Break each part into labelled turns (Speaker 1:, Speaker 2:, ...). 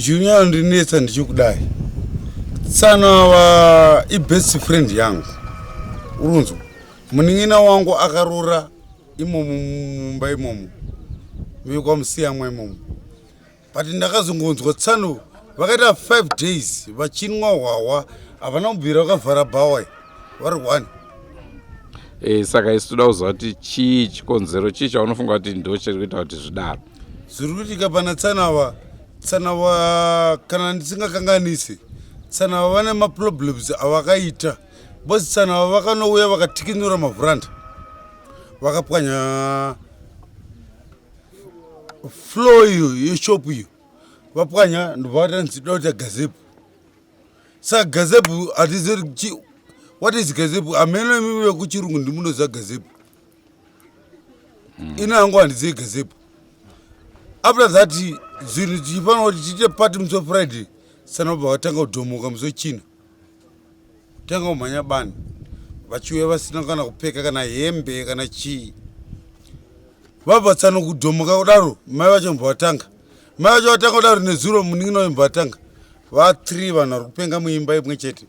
Speaker 1: Chinonyanyondinetsa ndechekudai tsano ava ibest friend yangu urunzwa munin'ina wangu akaroora imomo mumba imomo mekwamusiyamwa imomo but ndakazongonzwa tsano vakaita 5 days vachinwa hwahwa havana kubvira vakavhara bhawa vari one
Speaker 2: e, saka isu toda kuziva kuti chii chikonzero chii chaunofunga kuti ndo chiri kuita kuti zvidaro
Speaker 1: zviri kuitika pana tsanava tsanava kana ndisingakanganisi tsanava vane maproblems avakaita bcause tsanava vakanouya vakatikinura mavhuranda vakapwanya floor iyo yeshop iyo vapwanya ndobva vatanzi toda kuita gazepu saka gazepu hatizi what is gazepu hameno imimi vekuchirungu ndimunoziva gazepu hmm. ini hangu handizivi gazepu after that zvinhu tichifanira kuti tiite party musi wefriday sanobva vatanga kudhomoka musi wechina tanga kumhanya bani vachiuya vasina kana kupfeka kana hembe kana chii vabva tsano kudhomoka kudaro mai vacho mbva vatanga mai vacho vatanga kudaro nezuro munin'ina wayo mbva vatanga va3 vanhu vari kupenga muimba imwe chete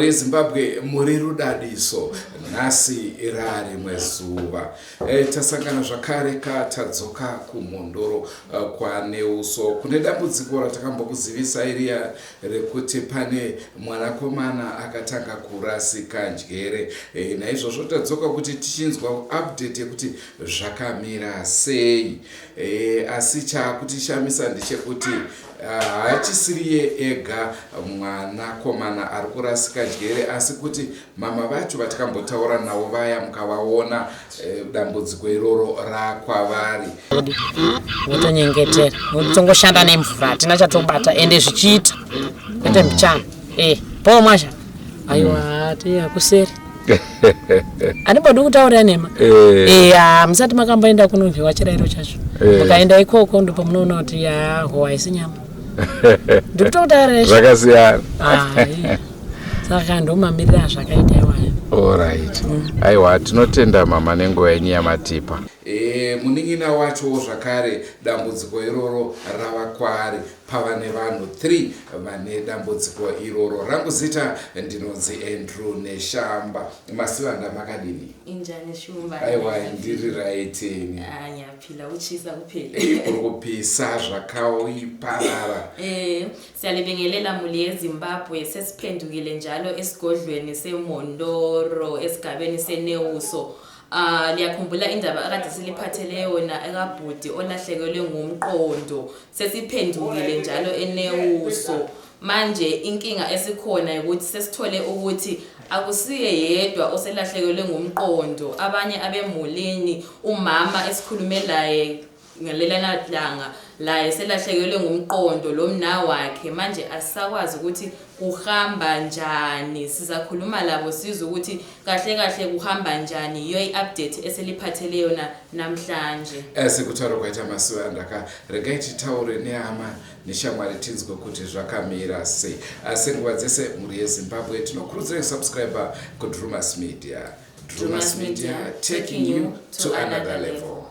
Speaker 2: Mhuri yeZimbabwe muri rudadiso nhasi rarimwe zuva e, tasangana zvakare ka tadzoka kumhondoro eh, kwaNeuso kune dambudziko ratakambokuzivisa iriya rekuti pane mwanakomana akatanga kurasika njere e, naizvozvo tadzoka kuti tichinzwa update yekuti zvakamira sei e, asi chaakutishamisa ndechekuti haachisiriye ega mwanakomana ari kurasika njere asi kuti mama vacho vatikambotaura navo vaya mukavaona eh, dambudziko iroro rakwavari
Speaker 3: wotonyengetera tongoshanda nemvura hatina chatobata ende zvichiita kwete mbichana e po mwazha aiwa ti hakuseri andimbodi kutaurira nhema eh. eh, musati makamboenda kunodyiwa chirairo chacho eh. mukaenda ikoko ndipo munoona kuti yaho haisi nyama ndikutotaurira
Speaker 2: zvakasiyana ah,
Speaker 3: saka ndomamirira azvakaita iwayo
Speaker 2: orit mm. aiwa tinotenda mama nenguva yenyu yamatipa e, munin'ina wachowo zvakare dambudziko iroro rava kwaari pava nevanhu 3 vane dambudziko iroro rangu zita ndinonzi andrew neshamba masivanda makadini
Speaker 4: Injani Shumba?
Speaker 2: Aiwa ndiri right ini.
Speaker 4: Ah, ngiyaphila uchisa kuphela.
Speaker 2: Kuri kupisa zvakaiparara.
Speaker 4: Eh, siyalibingelela muli yeZimbabwe sesiphendukile njalo esigodlweni seMondoro esigabeni seNeuso. Ah, liyakhumbula indaba akade siliphathele yona ekabhudi olahlekelwe ngumqondo. Sesiphendukile njalo eNeuso. Manje inkinga esikhona ukuthi sesithole ukuthi akusiye yedwa oselahlekelwe ngumqondo, abanye abemulini, umama esikhulume laye ngalelana langa laye selahlekelwe ngumqondo lo mna wakhe. Manje asisakwazi ukuthi kuhamba njani, sizakhuluma labo sizwe ukuthi kahle kahle kuhamba njani. Yiyo i-update eseliphathele yona namhlanje.
Speaker 2: Sekutaura kwaita Masiwanda ka, regai titaure nehama neshamwari tinzwe kuti zvakamira sei. Senguva dzese, mhuri yeZimbabwe, tinokurudzirai kusubscribe kuDrumas Media. Drumas Media, taking you to another level.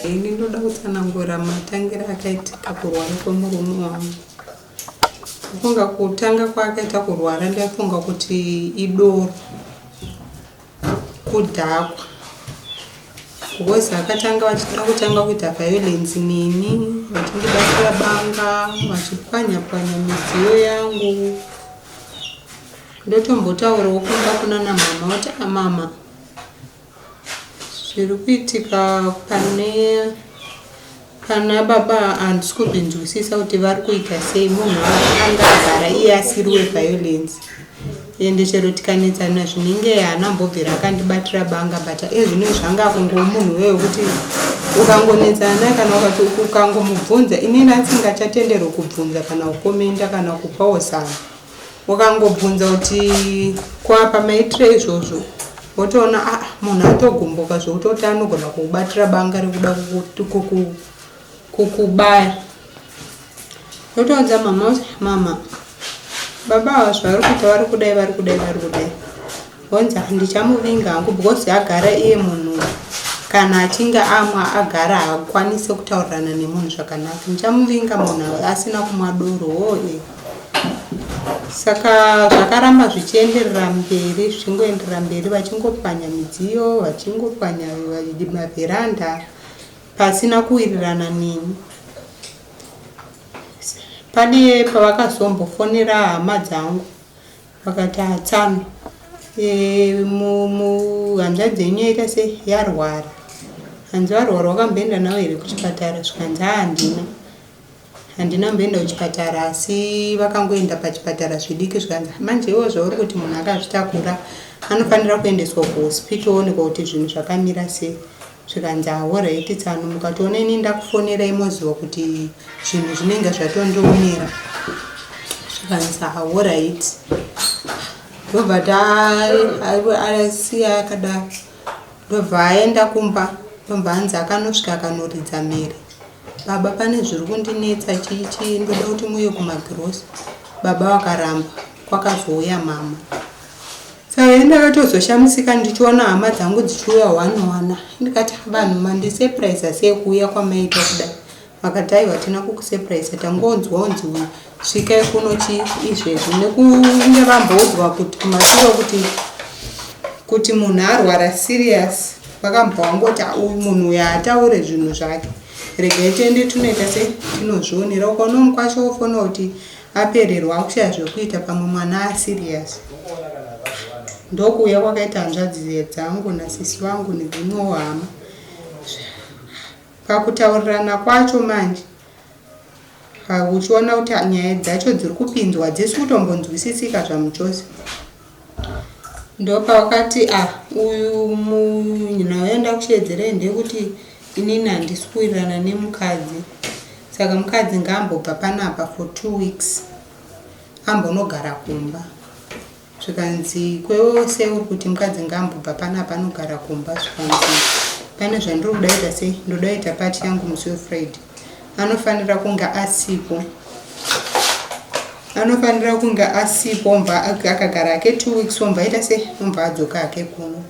Speaker 5: Ini ndoda kutsanangura matangira akaitika kurwara kwemurume wangu. Kufunga kutanga kwaakaita kurwara, ndafunga kuti idoro, kudhakwa, because akatanga vachida kutanga kuita violence neni, vachindibatira banga, vachipwanya pwanya midziyo yangu. Ndotombotaurawo kumba kuna namama kuti, "Amama, zviri kuitika pane pana baba handisi kuzvinzwisisa kuti vari kuita sei. Munhu angagara iye asiri weviolence, ende chero tikanetsana zvinenge haana mbobvira akandibatira banga, but ezvino zvanga kungowo munhu wewekuti ukangonetsana kana ukati ukangomubvunza, inini asingachatenderwi kubvunza kana kukomenda kana kupawo zano. Ukangobvunza kuti kwapa maitire izvozvo, wotoona, ah, munhu atogumbuka zvekutoti anogona kukubatira banga rekuda kukubaya. Ndotoudza mama kuti, mama, baba ava zvavari kuita, vari kudai, vari kudai, vari kudai. Vonzi, handichamuvinga hangu, because agara iye munhu kana achinge amwa agara haakwanisi kutaurirana nemunhu zvakanaka. Ndichamuvinga munhu asina kumwa doro woe. Saka zvakaramba zvichienderera mberi, zvichingoenderera mberi, vachingopwanya midziyo, vachingopwanya mavheranda pasina kuwirirana neni. Pane pavakazombofonera hama dzangu, vakati, "Hatsano, hanzvadzi yenyu yaita sei, yarwara. Hanzi varwara, wakamboenda navo here kuchipatara?" Zvikanzi, "Handina, handina mboenda kuchipatara, asi vakangoenda pachipatara zvidiki." Zvikanzi, "Manje iwo zvauri kuti munhu akazvitakura anofanira kuendeswa kuhospital onekwa kuti zvinhu zvakamira sei." Zvikanzi, "Alright tsano, mukatoona ini ndakufonerai moziva kuti zvinhu zvinenge zvatondiomera." Zvikanzi, "Alright." Ndobva taasiya akadaro, ndobva aenda kumba. Ndobva anzi akanosvika akanoridza mhere, "Baba, pane zviri kundinetsa, chii chii, ndoda kuti muuye kumagirosa." Baba vakaramba, kwakazouya mama. Saka ndakatozoshamisika ndichiona hama dzangu dzichiuya one one. Ndikati, "Vanhu, mandisurprise sei kuuya kwamaita kudai?" Vakati, "Aiwa, tina kukusurprise, tangonzwa unzi svikai kuno chi izvezvi." Nekunge vamboudzwa kuti kumashure kuti munhu arwara serious, vakambwa vangoti, "Uyu munhu uyu haataure zvinhu zvake, regai tiende tinoita sei, tinozvionera." Ukaona mukwasha wofona kuti apererwa, akushaya zvekuita, pamwe mwana aserious. Ndokuuya kwakaita hanzvadzi dzangu nasisi vangu nedzimwewo hama. Pakutaurirana kwacho manje, uchiona kuti nyaya dzacho dziri kupinzwa dzisi kutombonzwisisika zvamuchose. Ndopawakati, a uyu munhu yaenda kushedzerei ndeyekuti inini handisi kuwirirana nemukadzi, saka mukadzi ngaambobva panapa for 2 weeks, ambonogara kumba. Zvikanzi, "Kwewose uri kuti mukadzi ngaambobva panapa anogara kumba?" Zvikanzi, "Pane zvandiri kuda ita sei, ndoda kuita party yangu musi weFriday, anofanira kunge asipo, anofanira kunge asipo." Omva akagara ake 2 weeks, omva aita sei, omva adzoka ake kuno.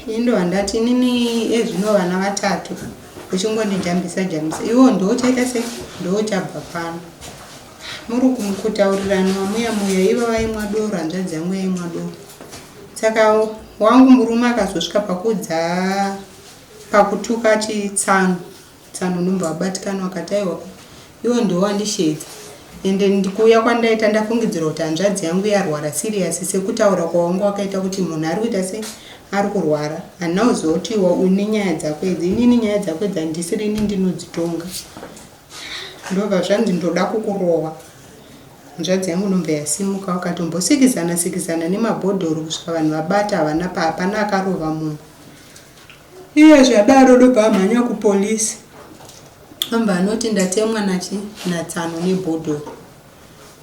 Speaker 5: Indo handati inini ezvino vana vatatu. Uchingondijambisa jambisa iwo ndouchaita sei ndouchabva pano. Muri kutaurirana mamuya muya ivo vaimwa doro hanzvadzi yangu yaimwa doro. Saka wangu murume akazosvika pakuudza pakutuka chitsano tsano ndobva vabatikana vakati aiwa iwo ndiwo wandisheedza ende ndikuuya kwandaita ndafungidzira kuti hanzvadzi yangu yarwara serious sekutaura kwawanga wakaita kuti munhu ari kuita sei ari kurwara handina kuziva kuti une nyaya dzako idzi inini nyaya dzako idzi handisiri ini ndinodzitonga ndobva zvanzi ndoda kukurova hanzvadzi yangu ndobva yasimuka vakatombosikizana sikizana nemabhodhoro kusvika vanhu vabata havana pa hapana akarova munhu iye zvadaro ndobva amhanya kupolisi amba anoti ndatemwa nachi natsano nebhodhoro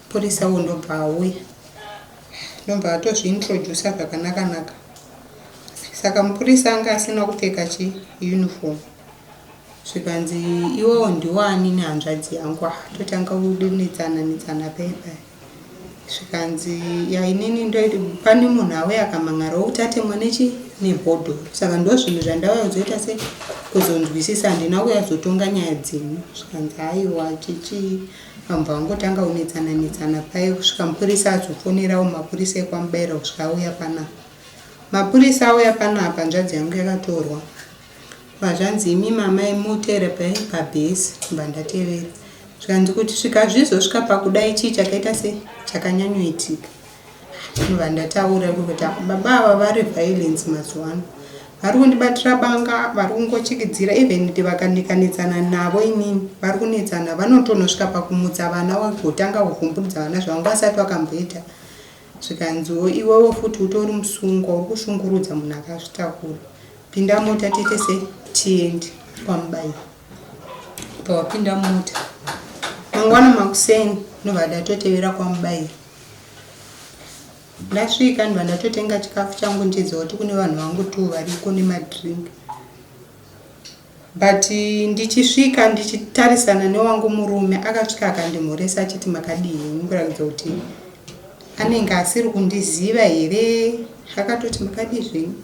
Speaker 5: purisa wo ndobva auya ndobva atozviintrodusa zvakanaka naka saka mupurisa anga asina kupfeka chi uniform Zvikanzi iwewo ndiwe ani nehanzvadzi yangu ah totanga kunetsana netsana paye paye. Zvikanzi ya inini ndoiti pane munhu auya akamhan'ara wokuti atemwa nechi nebhodhoro saka ndozvinhu zvandauya kuzoita se kuzonzwisisa handina kuuya kuzotonga nyaya dzenyu. Zvikanzi haiwa chichi vambo vangotanga kunetsana netsana paye kusvika mupurisa azofonerawo mapurisa ekwaMubaira kusvika auya panapa. Mapurisa auya panapa hanzvadzi yangu yakatorwa. Vazvanzi imi mamai mutere pabase mbandatevera zvikanzi kuti svika zvizosvika pakudai chii chakaita se chakanyanyoitika ndobva ndataura kuti baba ava vari violence mazuva ano vari kundibatira banga vari kungochikidzira even kuti vakandikanetsana navo inini vari kunetsana vanotonosvika pakumutsa vana vagotanga kuvhumburudza vana zvavanga vasati vakamboita zvikanziwo iwewo futi utori musungwa uri kushungurudza munhu akazvitakura Pinda mota tiite se tiende kwaMubayi. Pawapinda mota mangwana makuseni ndobva ndatotevera kwaMubayi. Ndasvika ndobva ndatotenga chikafu changu ndichiziva kuti kune vanhu vangu two variko nemadrink. But ndichisvika ndichitarisana newangu murume akasvika akandimhoresa achiti makadii henyu kuratidza kuti anenge asiri kundiziva here akatoti makadii zvenyu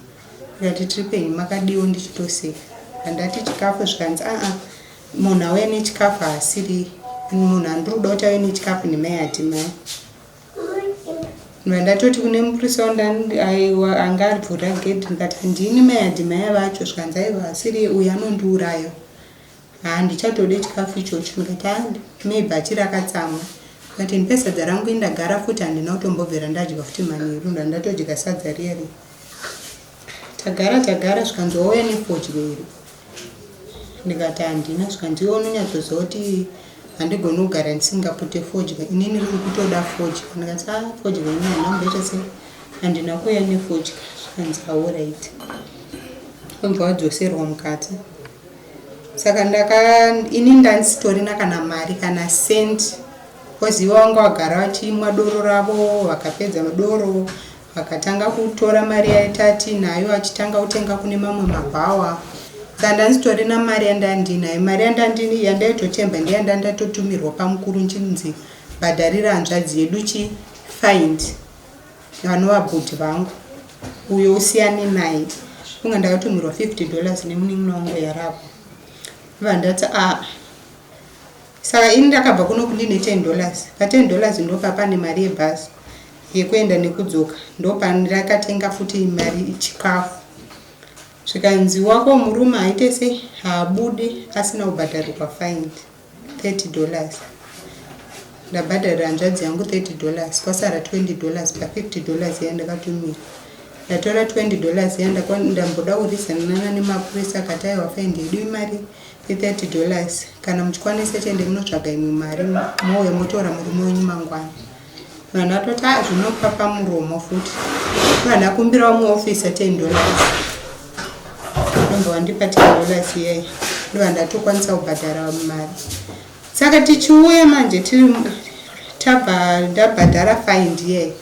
Speaker 5: Ndikati tiri penyu makadiwo ndichitoseka. Ndati chikafu zvikanzi aa munhu auya nechikafu haasiri munhu andiri kuda kuti auye nechikafu nemai ati mai. Ndatoti kune mupurisa aiwa anga avhura gedhi ndikati handini mai adhimaya vacho zvikanzi aiwa asiri uyu anondiuraya. Handichatode chikafu ichocho ndikati haa maybe achiri akatsamwa ndikati ndipe sadza rangu indagara futi handina kutombobvira ndadya futi manheru ndandatodya sadza riya riya. Tagara tagara zvikanzi wauya nefodya here ndikati handina zvikanzi iwe unonyatsoziva kuti handigoni kugara ndisingapute fodya inini riri kutoda fodya ndikati a ah, fodya ini handina kumboita sei handina kuuya nefodya zvikanzi aorit obva wadzoserwa mukati saka ndaka ini ndandisitorina kana mari kana cent bcause ivo vanga vagara vachimwa doro ravo vakapedza doro Vakatanga kutora mari yaitati nayo achitanga kutenga kune mamwe mabhawa. Saka ndanditorina mari yandandinayo. Mari yandandini yandaitotemba ndeyandandatotumirwa pamukuru nchinzi bhadharira hanzvadzi yedu chi find vanova bhudhi vangu uyo usiyane naye. Kunga ndakatumirwa 50 dollars nemunin'ina wangu yarapo. Vandati ah Saka ini ndakabva kuno ndine 10 dollars. Pa 10 dollars ndopapane mari yebhazi yekuenda nekudzoka. Ndopandakatenga futi mari chikafu. Zvikanzi wako murume haite sei haabude asina kubhadharirwa fine 30 dollars. Ndabhadharira hanzvadzi yangu 30 dollars kwasara 20 dollars pa 50 dollars yandakatumira. Ndatora 20 dollars yandamboda kurizanana nemapurisa akati aiwa fine yedu imari i30 dollars kana muchikwanisa chiende munotsvaga imwe mari mouya motora murume wenyu mangwana vanhu vatoti a ah, zvinopa pamuromo futi vanhu akumbirawo muofisa 10 dollars ndobva wandipa 10 dollars iyeye ndobva ndatokwanisa kubhadhara mari saka tichiuya manje tiri tabva ndabhadhara find iyeye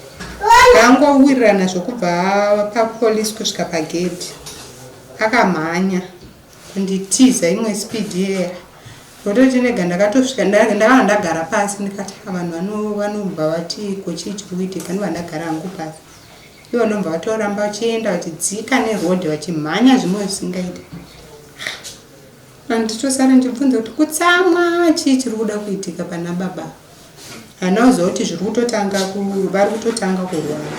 Speaker 5: tangowirirana zvokubva papolice kusvika pagedhi akamhanya kunditiza imwe speed yeya ndototi ndega ndakatosvika ndakanga ndagara pasi ndikati ah, vanhu vanobva vati ko chii chiri kuitika ndobva ndagara hangu pasi ivo vanobva vatoramba vachienda vachidzika neroad vachimhanya zvimwe zvisingaita. Nditosara ndichibvunza kuti kutsamwa chii chiri kuda kuitika pana baba. Hana kuziva kuti zviri kutotanga vari kutotanga kurwara.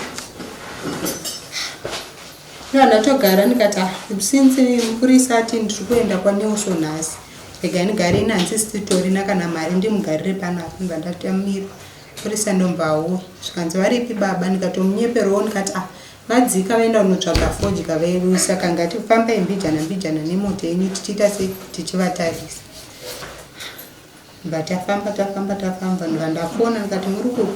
Speaker 5: Ndobva ndatogara ndikati ah, since mupurisa ati ndiri kuenda kwaNelson nhasi rega ndigare ini handisitorina kana mari ndimugarire panapa ndobva ndatamira mupurisa ndomba auya zvikanzi varipi baba ndikatomunyeperawo ndikati ah vadzika vaenda kunotsvaga fodya vedu saka ngatifambai mbijana mbijana nemota yenyu tichiita sei tichivatarisa Ndobva tafamba tafamba tafamba ndobva ndafona ndikati muri kupi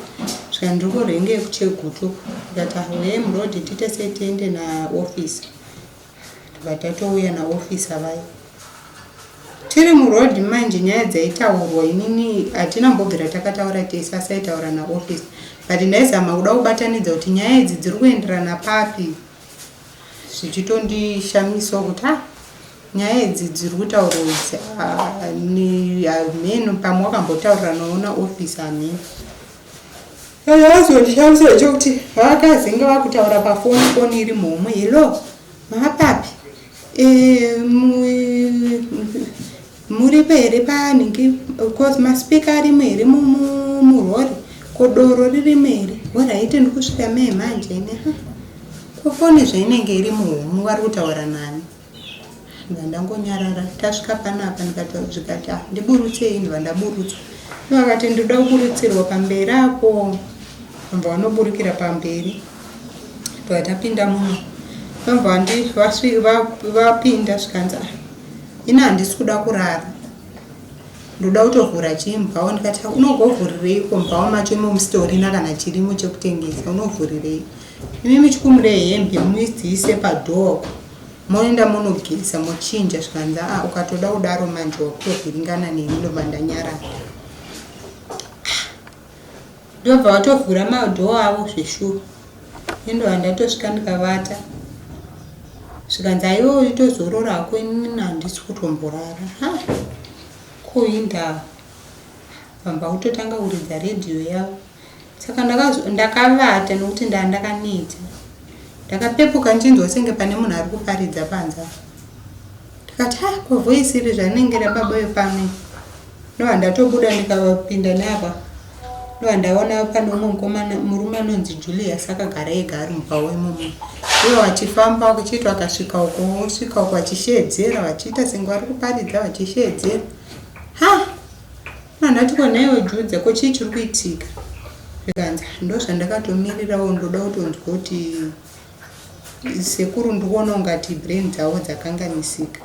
Speaker 5: svika ndiri kurenge yekuchegutu ndikati ahuyai muroad tiite sei tiende naofficer ndobva tatouya naofficer vaya tiri muroad manje nyaya dzaitaurwa inini hatina mbobvira takataura tese asaitaura naofficer but ndaizama kuda kubatanidza kuti nyaya idzi dziri kuenderana papi zvichitondishamisawo kuti ah Nyaya idzi dziri kutaurwa idzi hameno pamwe wakambotauriranawo naoffice hameno. Azondishamisa chokuti vakazinga vakutaura pafoni foni iri muhomwe hello maapapi eh, muripo here panhingi cause maspika arimo here murori ko doro ririmo here horaiti ndikusvika mee manje ine ko foni zvainenge iri muhomwe vari kutaura nani Ndangonyarara tasvika panapa ndikati ah, ndiburutsei ndibva ndaburutswa. Vakati ndoda kuburutsirwa pamberi apo vabva vanoburukira pamberi ndobva tapinda muno vabva vapinda zvikanzi ah, ini handisi kuda kurara ndoda kutovhura chimbwawo ndikati ah, unogovhurireiko mbwawo macho imo musitorina kana chirimo chekutengesa unovhurirei Imi muchikumurei hembe muidziise padoor moenda monogeza mochinja zvikanzi aa ukatoda kudaro manje wakutovhiringana neni ndobva ndanyarara ndobva vatovhura madoor avo zveshuwa indobva ndatosvika ndikavata zvikanzi aiwa itozorora hako inini handisi kutomborara ha ko indava vamba kutotanga kuridza redhiyo yavo Saka ndakavata nokuti ndaa ndakaneta. Ndakapepuka ndichinzwa senge pane munhu ari kuparidza panze apa. Ndikati ha ko voice iri zvarinenge rababa vepano. Ndobva ndatobuda ndikapinda neapa. Ndobva ndaona pane umwe mukomana murume anonzi Julius akagara ega ari mubhawa imomo. Ivo vachifamba vachiita vakasvika uko vosvika uko vachisheedzera vachiita senge vari kuparidza vachisheedzera. Ha! Ndati ko nhaiwe Judza ko chii chiri kuitika? Zvikanzi ndozvandakatomirirawo ndoda kutonzwa kuti sekuru ndikuona ungati brain dzavo dzakanganisika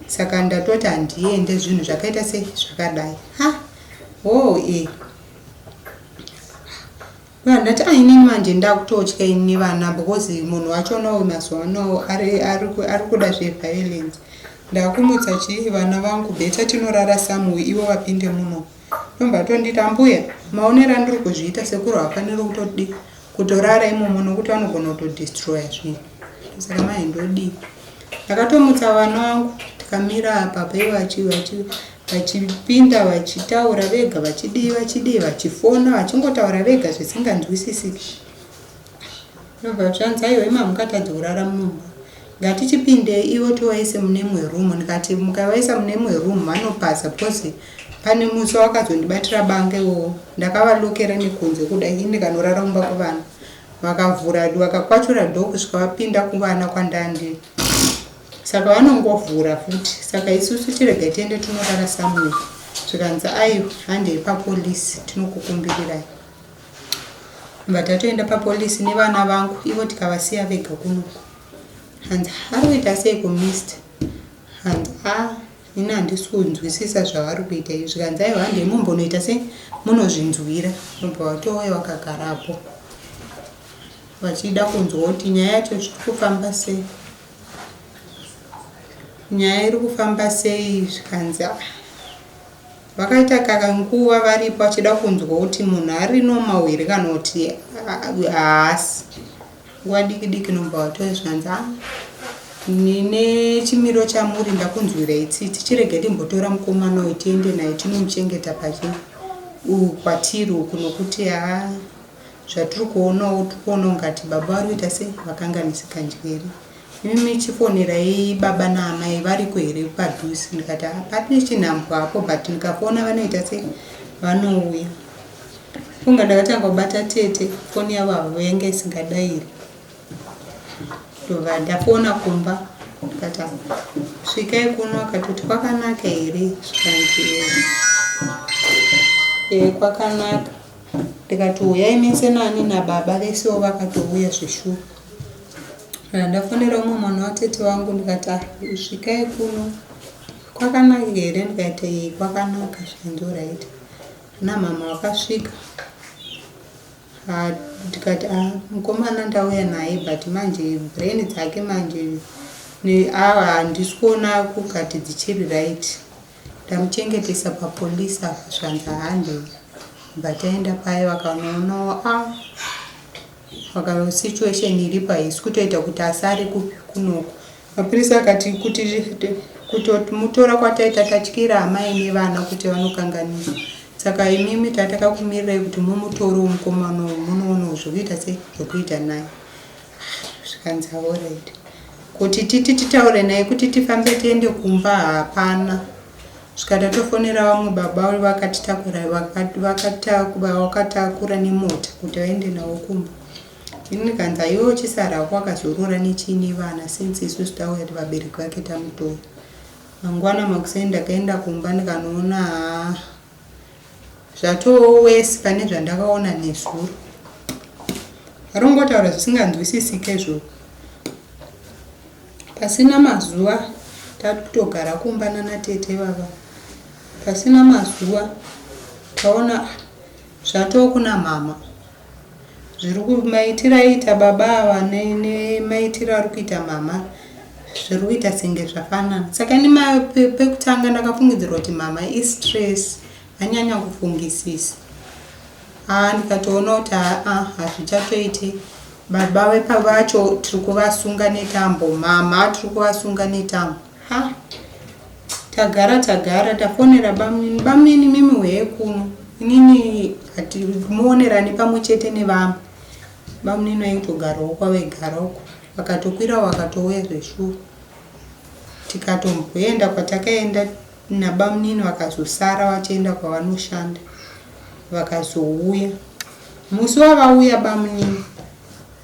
Speaker 5: saka ndatoti handiende zvinhu zvakaita sei zvakadai ha hoo e Ndati ah inini manje ndakutotya ini nevana because munhu wachona uyu mazuva ano ari ari kuda zveviolence. Ndakumutsa chii vana vangu better tinorara somewhere ivo vapinde muno. Ndobva tonditi ambuya maonero andiri kuzviita sekuru havafaniri kutodi kutorara imomo nokuti vanogona kutodestroya zvinhu. Saka mai ndodii? Ndakatomutsa vana vangu tikamira apa paiva vachi vachipinda vachitaura vega vachidii vachidii vachifona vachingotaura vega zvisinganzwisisiki ndobva zvanzi aiwa ima mukatadza kurara mumba ngatichipindei ivo tivaise mune imwe room ndikati mukavaisa mune imwe room vanopasa because pane musi wakazondibatira banga iwowo ndakavalokera nekunze kudai ini ndikanorara kumba kwevana vakavhura vakakwachura dhoo kusvika vapinda kuvana kwandandiri Saka vanongovhura futi saka isusu chirega tiende tinorara somewhere zvikanzi aiwa handei papolice tinokukumbirirai bva tatoenda papolice nevana vangu ivo tikavasiya vega kunoku hanzi ari kuita sei kumist hanzi a ini handisi kunzwisisa zvavari kuita izvi zvikanzi aiwa handei mumbonoita sei munozvinzwira obva watouya wakagarapo vachida kunzwa kuti nyaya yacho zviri kufamba sei Nyaya iri kufamba sei zvikanzi ah, vakaita kakanguva varipo vachida kunzwa kuti munhu ari normal here kana kuti haasi. Nguva diki diki nobva watouya zvikanzi ah, nechimiro chamuri ndakunzwirai tsitsi chirege timbotora mukomana uyu tiende naye tinomuchengeta pachi kwatiri uku nokuti haa zvatiri kuonawo tiri kuona ungati baba vari kuita sei vakanganisika njere. Imimi chifonerai baba naamai variko here padhuze ndikati ah, pane chinhambwe apo but ndikafona vanoita sei vanouya. Funga ndakatanga kubata tete foni yavo havo yanga isingadairi. Ndobva ndafona kumba ndikati ah, svikai kuno akatoti kwakanaka here zvikanzi eh, kwakanaka ndikati huyai mese nani nababa vesewo vakatouya zveshuwa. Ndafonera umwe mwana watete wangu ndikati ah, svikai kuno kwakanaka here ndikaita iyi kwakanaka zvikanzi orit ana mama vakasvika ah, ndikati ah, mukomana ndauya naye but manje brain dzake manje ava handisi kuona kukati dzichiri right ndamuchengetesa papolice apa zvanzi handei but taenda paye vakanoonawo a ah, Vaka situation iripo haisi kutoita kuti asare kupi kunoku. Mapurisa akati kuti kutomutora kwataita tatyira amai nevana kuti vanokanganiswa. Saka imimi tatakakumirirai kuti mumutore mukomana uyu munoonawo zvekuita sei zvekuita naye. Zvikanzi alright. Kuti titi titaure naye kuti tifambe tiende kumba hapana. Svika tatofonera vamwe baba vakatitakura vakatakura nemota kuti vaende navo kumba. Ini ndikanzi aiwe uchisara hako akazorora nechii nevana since isusu tauya kuti vabereki vake tamutora. Mangwana makuseni ndakaenda kumba ndikanoona haa zvatoo worse pane zvandakaona nezuro. Varongotaura zvisinganzwisisike izvozvo. Pasina mazuva takutogara kumba nana tete vava. Pasina mazuva taona zvatoo kuna mhamha. Zviri maitiro aiita baba ava nemaitiro ari kuita mhamha zviri kuita senge zvafanana. Saka ini pekutanga ndakafungidzirwa kuti mhamha istress vanyanya kufungisisa. Haa ndikatoona kuti haa hazvichatoiti baba vepa vacho tiri kuvasunga netambo mhamha tiri kuvasunga netambo ha tagara tagara tafonera bamunini bamunini mimi huyai kuno inini muonerane pamwe chete nevamwe bamunini vaitogarawo kwavaigara uko vakatokwira vakatouya zveshuwa tikatomboenda kwatakaenda nabamunini vakazosara vachienda kwavanoshanda vakazouya musi wavauya bamunini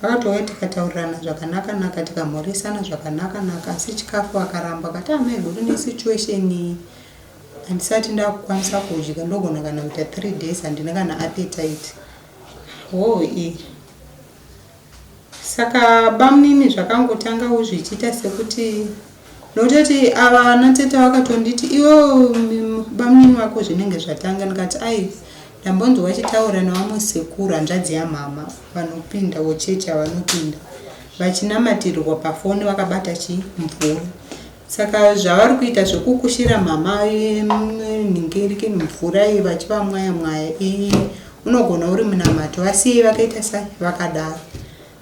Speaker 5: vakatouya tikataurirana zvakanaka naka tikamhoresana zvakanaka naka asi chikafu vakaramba vakati amai ah, guru nesituation iyi handisati ndakukwanisa kudya ndogona kana kuita three days handina kana appetite hoo iyi Saka bamnini zvakangotangawo zvichiita sekuti nototi ava vana tete vakatonditi iwo bamnini vako zvinenge zvatanga ndikati ai ndambonzi wachitaura nevamwe sekuru hanzvadzi yamama vanopinda wochechi avanopinda vachinamatirwa pafoni vakabata chi mvura saka zvavari kuita zvekukushira mama nhingerike mvura iyi vachivamwaya mwaya iyi unogona uri munamato vasiyei vakaita sai vakadaro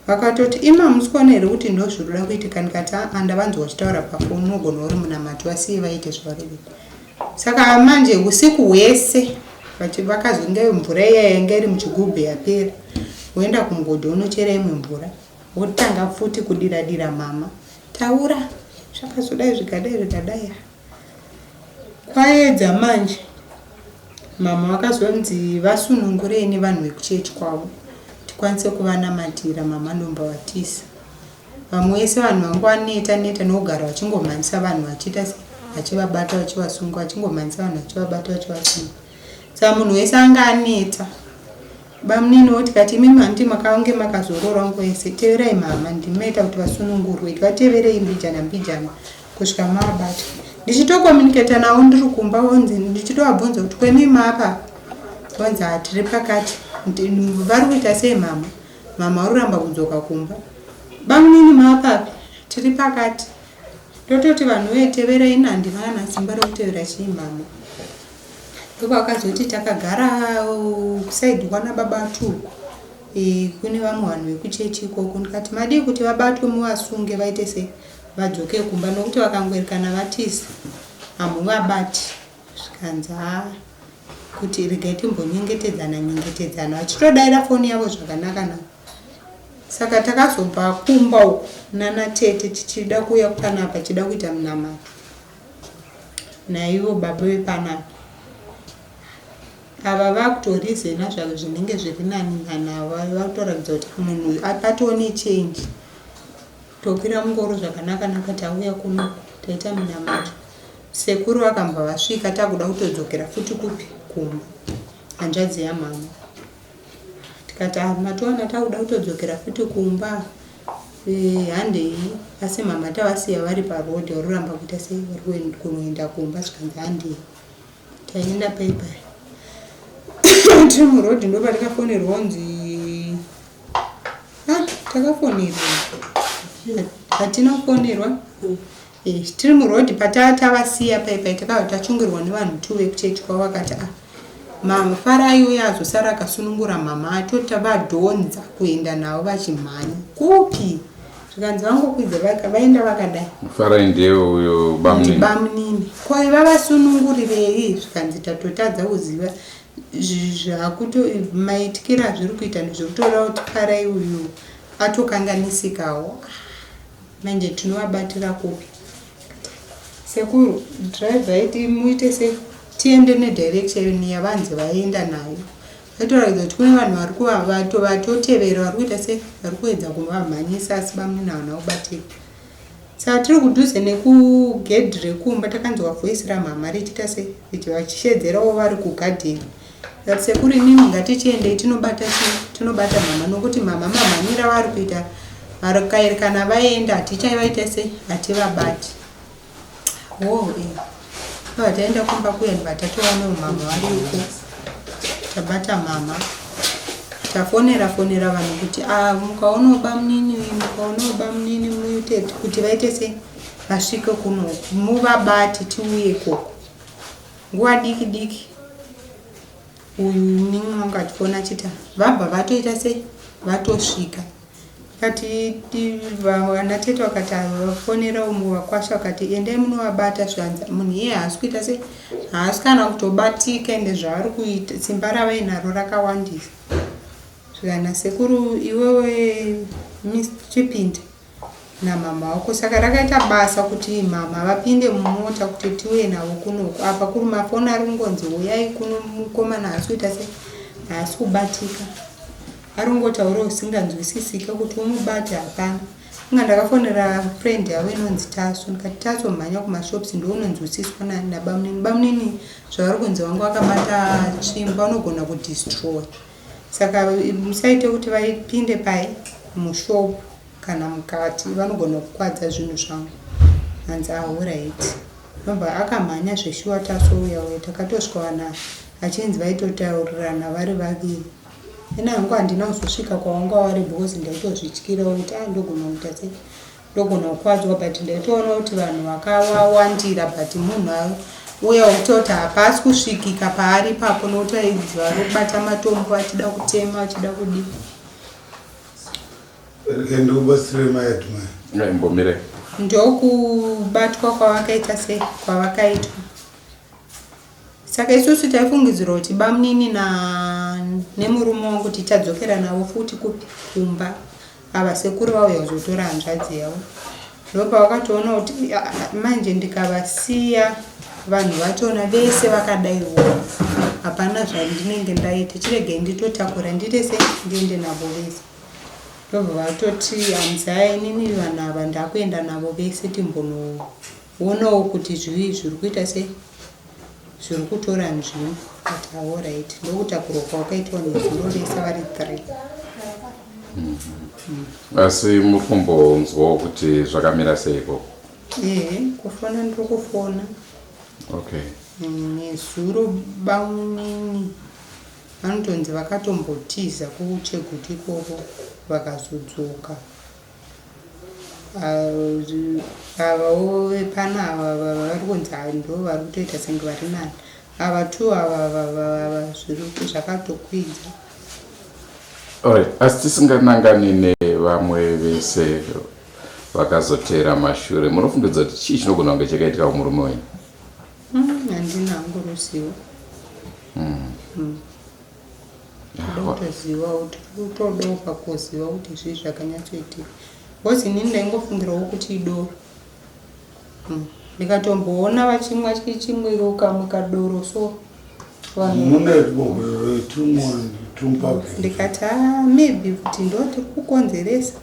Speaker 5: vakatoti ima hamusi kuona here kuti ndozvinoda kuitika ndikati aa ndavanzwa vachitaura pafoni unogona uri munamato vasiyei vaite zvavari kuita saka manje usiku hwese vakazonge mvura iya yanga iri muchigubhu yapera voenda kumugodhi wonochera imwe mvura wotanga futi kudira dira mama taura zvakazodai zvikadai zvikadai kwaedza manje mama vakazonzi vasunungurei nevanhu vekuchechi kwavo tikwanise kuvanamatira mama ndomba vatisa vamwe vese vanhu vangu vaneta neta nokugara vachingomhanyisa vanhu vachiita se vachivabata vachivasunga vachingomhanyisa vanhu vachivabata vachivasunga saka munhu wese anga aneta Bamunini voti kati imimi hanti makange makazorora nguva yese teverai mhamha ndimi maita kuti vasunungurwe vateverei mbijana mbijana kusvika mavabata ndichitokomuniketa navo ndiri kumba vonzi ndichitovabvunza kuti kwemi mapa vonzi hatiri pakati vari kuita sei mhamha mhamha vari kuramba kudzoka kumba bamunini mapapi tiri pakati tototi vanhu vee teverai ini handina kana simba rekutevera chii mhamha Ndopakazoti takagara kusaidhi kwana baba Tuku e, kune vamwe vanhu vekuchechi ikoko ndikati madii kuti vabatwe muvasunge vaite sei vadzoke kumba nokuti vakangoerekana vatiza hamuvabati zvikanzi haa kuti regai timbonyengetedzana nyengetedzana vachitodaira foni yavo zvakanaka naka. Saka takazobva kumba uku nana tete tichida kuuya panapa tichida kuita munamato naivo baba vepanapa. Ava vakutorizena zvavo zvinenge zviri nani nana vakutoratidza kuti munhu patoo nechange. Tokwira mungoro zvakanaka naka tauya kuno taita minamato. Sekuru vakambva vasvika takuda kutodzokera futi kupi kumba hanzvadzi yamama. Tikati ah matowana takuda kutodzokera futi kumba e, handei asi mama tavasiya vari paroad varuramba kuita sei vari kunoenda kumba zvikanzi handei. Taenda pai pai tiri muroad ndopatikafonerwa kunzi ah, takafonerwa hatina kufonerwa eh, tiri muroad patatavasiya pai pai takabva tachungirwa nevanhu two vekuchechi kwavo vakati ah mama farai uye azosara akasunungura mama atotavadhonza kuenda navo vachimhanya kupi zvikanzi vangokwidza vaenda vakadai
Speaker 2: farai ndiye uyo bamunini
Speaker 5: bamunini ko vavasunungurirei zvikanzi tatotadza kuziva zvakuto maitikiro azviri kuita ndezvekutoda kuti farai uyu atokanganisikawo manje tinovabatira kupi sekuru driver iti muite se tiende nedirection yavanzi vaenda nayo Zvatoratidza kuti kune vanhu vari kuvato vatotevera vari kuita se vari kuedza kuvamhanyisa asi bamunini havana kubatika. Saka tiri kudhuze nekugedhi rekumba takanzwa voice ramhamha richiita se vachishedzerawo vari kugadheni. Tikati sekuru imimi ngatichiendei tinobata chii tinobata mhamha nokuti mhamha mamhanyira vari kuita kana vaenda hatichaivaita se hativabati. Hoo eh. Baba taenda kumba kuya ndibva tatowana mhamha vari uko. Tabata mhamha. Tafonera fonera vanhu kuti ah mukaonawo bamunini mukaonawo bamunini muite kuti vaite sei vasvike kuno muvabate tiuye ikoko. Nguva diki diki uyu munin'ina wangu achifona achiti vabva vatoita sei vatosvika. Kati vana tete vakati vafonera umwe vakwasha vakati endai munovabata zvanza munhu iye haasi kuita se haasi kana kutobatika ende zvavari kuita simba ravainaro rakawandisa zvikana sekuru iwewe chipinda namama wako saka rakaita basa kuti mama vapinde mumota kuti tiuye navo kunoku apa kuri mafoni ari kungonzi uyai kuno mukomana haasi kuita se haasi kubatika Ari kungotaura usinganzwisisike kuti umubate hapana. Inga ndakafonera friend yavo inonzi Taso ndikati Taso mhanya kumashops ndounonzwisiswa nabamunini. Bamunini zvavari kunzi vangu vakabata tsvimbo vanogona kudestroy. Saka musaite kuti vaipinde pai mushop kana mukati vanogona kukwadza zvinhu zvangu. Hanzi ahoraiti. Ndobva akamhanya zveshuwa Taso uya uya takatosvikawana achinzi vaitotaurirana vari vaviri. Ini hangu handina kuzosvika kwawanga wari because ndaitozvityirawo kuti ah ndogona kuita sei ndogona kukwadzwa but ndaitoona kuti vanhu vakavawandira but munhu uya wekutoti hapasi kusvikika paari ipapo nokuti vaidzi vari kubata matombo achida kutema achida kudii.
Speaker 1: Ndikubatsire mai Admire.
Speaker 2: Imbomire.
Speaker 5: Ndokubatwa kwavakaita sei kwavakaitwa. Saka isusu taifungidzira kuti bamunini na nemurume wangu tichadzokera navo futi kupi kumba. Ava sekuru vauya kuzotora hanzvadzi yavo. Ndopavakatoona kuti manje ndikavasiya vanhu vachona vese vakadaiwo hapana zvandinenge ndaita chiregai nditotakura ndiite sei ndiende navo vese. Ndobva vatoti hamzaya inini vanhu ava ndakuenda navo vese timbonoonawo kuti zvii zviri kuita sei zviri kutora nzvimbo but aorit ndokutakurwa kwakaitwa nezuro vese vari three
Speaker 2: mm. Asi muri kumbonzwawo kuti zvakamira sei ikoko?
Speaker 5: Ehe, kufona ndiri kufona.
Speaker 2: Okay.
Speaker 5: Nezuro bamunini vanotonzi vakatombotiza kuChegutu ikoko vakazodzoka. Avawo vepano ava vari kunzi ndo vari kutoita senge vari nani. Ava two ava ava zvakatokwidza.
Speaker 2: Alright, asi tisinganangani nevamwe vese vakazoteera mashure, munofungidza kuti chii chinogona kunge chakaitika kumurume wenyu?
Speaker 5: Handina hangu ruzivo. kutozivawo, tiri kutodawo pakuziva kuti zvii zvakanyatsoitika because inini ndaingofungirawo kuti idoro. Ndikatomboona vachimwa chimwiro kamwe kadoro so ndikati ah, maybe kuti ndo tiri kukonzeresa.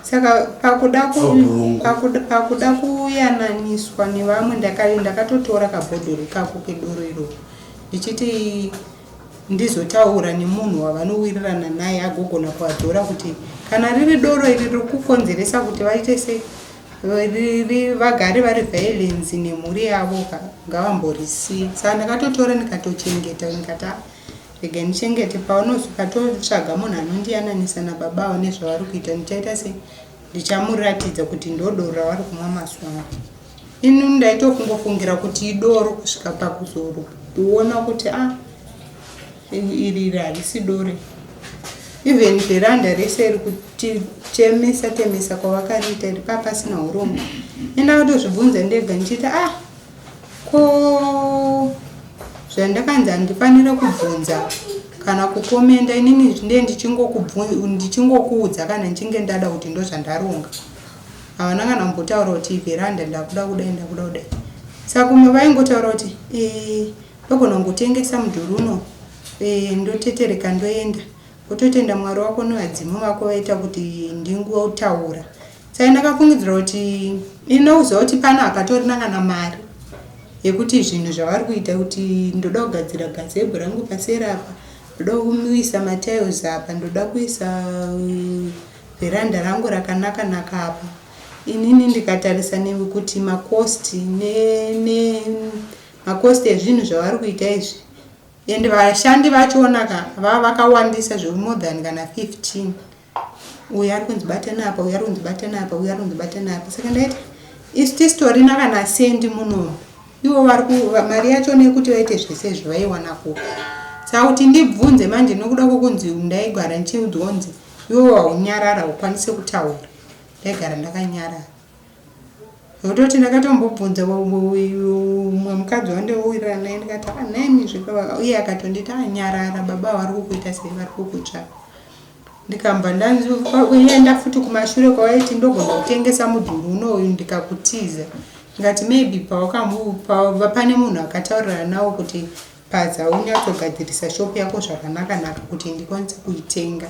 Speaker 5: Saka pakuda pakuda kuyananiswa nevamwe ndakatotora kabhodhoro kako kedoro iroro ndichiti ndizotaura nemunhu wavanowirirana naye agogona kuadzora kuti kana riri doro iri riri kukonzeresa kuti vaite sei vagare vari violence nemhuri yavo ngavamborisiya. Saka ndakatotora ndikatochengeta ndikati ah, rega ndichengete paunozokatotsvaga munhu anondiyananisa nababa avo nezvavari kuita ndichaita sei ndichamuratidza kuti ndodoro ravari kumwa mazuva ano. Ini ndaitokungofungira kuti idoro kusvika pakuzoona kuti a ah, iri iri harisi dore. Even veranda rese iri kutitemesa temesa kwavakariita iri paa pasina urongwa. Ndakatozvibvunza ndega ndichiti ah ko zvandakanzi handifanire kubvunza kana kukomenda inini ndee ndichingokuudza kana ndichinge ndada kuti ndozvandaronga. Havana kana kumbotaura kuti veranda ndakuda kudai ndakuda kudai. Saka kumwe vaingotaura kuti eh, ndogona kungotengesa mudhuri uno eh, ndotetereka ndoenda. Wototenda Mwari wako nevadzimu vako vaita kuti ndingotaura. Saka ndakafungidzira kuti inoziva kuti pano hapatorina kana mari yekuti zvinhu zvavari kuita kuti ndoda kugadzira gazebho rangu paseri apa, ndoda kuisa matiles apa, ndoda kuisa veranda rangu rakanaka naka apa. Inini ndikatarisa nekuti makosti ne, ne makosti ezvinhu zvavari kuita izvi and vashandi vachona ka vava vakawandisa zve more than kana 15 uyu ari kunzi batana apa uyu ari kunzi batana apa uyu ari kunzi batana apa saka ndaiti isu tisitorina kana sendi munomu ivo vari mari yacho nekuti vaite zvese izvi vaiwana kupi saka kuti ndibvunze manje nokuda kwokunzi ndaigara ndichiudzwa kunzi iwe waunyarara ukwanise kutaura ndaigara ndakanyarara zvekutoti ndakatombobvunza mumwe mukadzi wandaiwirirana naye ndikati ah, nhaimi zvekava uye akatonditi anyarara ah, baba vari kukuita sei vari kukutsvaka ndikambva ndanzienda futi kumashure kwawaiti ndogona kutengesa mudhuri unoyu ndikakutiza ndikati maybe pane munhu akataurirana nawo kuti Padza unyatsogadzirisa shop yako zvakanaka naka kuti ndikwanise kuitenga.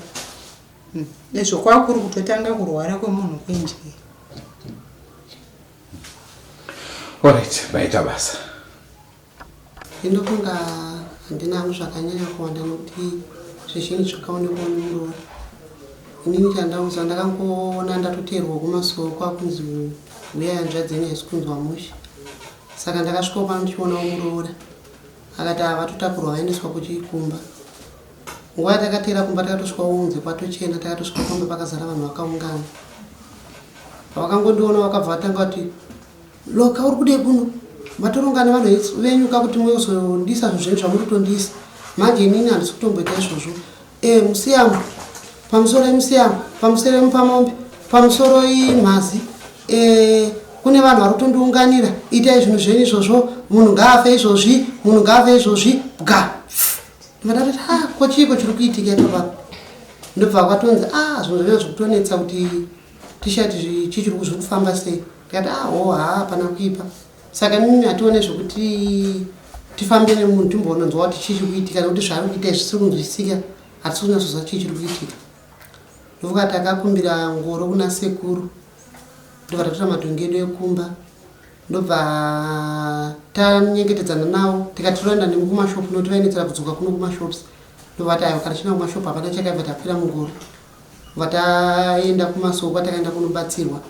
Speaker 5: Hmm. Izvo kwakuri kutotanga kurwara kwemunhu kwenjere.
Speaker 2: Alright, maita basa.
Speaker 6: Ndinofunga handina hangu zvakanyanya kuwanda nokuti zvizhinji zvakaonekwa nemuroora. Inini chandauza ndakangoona ndatoteerwa kumasowe kwakunzi huyai hanzvadzi yenyu haisi kunzwa mushe. Saka ndakasvikawo pano ndichionawo muroora akati ava vatotakurwa vaendeswa kuchikumba. Nguva yatakateera kumba takatosvika kunze kwatochena takatosvika pamba pakazara vanhu vakaungana. Pavakangondiona vakabva vatanga kuti Loka uri kudei kuno? Matoronga nevanhu venyu ka kuti muzondisa zvinhu zvenyu zvamuri kutondisa. Manje inini handisi kutomboita izvozvo. Eh, musiyamwa. Pamusoro musiyamwa, pamusoro mupamombe, pamusoro imhazi. Eh, kune vanhu vari kutondiunganira. Itai zvinhu zvenyu izvozvo. Munhu ngaafe izvozvi, munhu ngaafe izvozvi. Bwa. Ndikati ah, ko chiiko chiri kuitika ipapa? Ndobva kwatonzi ah, zvinhu zvenyu zvikutonetsa kuti tishati chichiri kuzvikufamba sei. Ndikati ah, oh, haa, hapana kuipa. Saka mimi hatione zvekuti tifambe nemunhu timbononzwa kuti chii chiri kuitika nekuti zvaari kuita izvi zvisiri kunzwisisika hatisi kunyatsoziva chii chiri kuitika. Ndofunga takakumbira ngoro kuna sekuru ndobva tatora madhongi edu ekumba ndobva tanyengetedzana nawo tikati toenda nemi kumashopu nokuti vainetsera kudzoka kuno kumashops ndobva vati aiwa kana tichienda kumashopu hapana chakaibva takwira mungoro ndobva taenda kumasoko kwatakaenda kunobatsirwa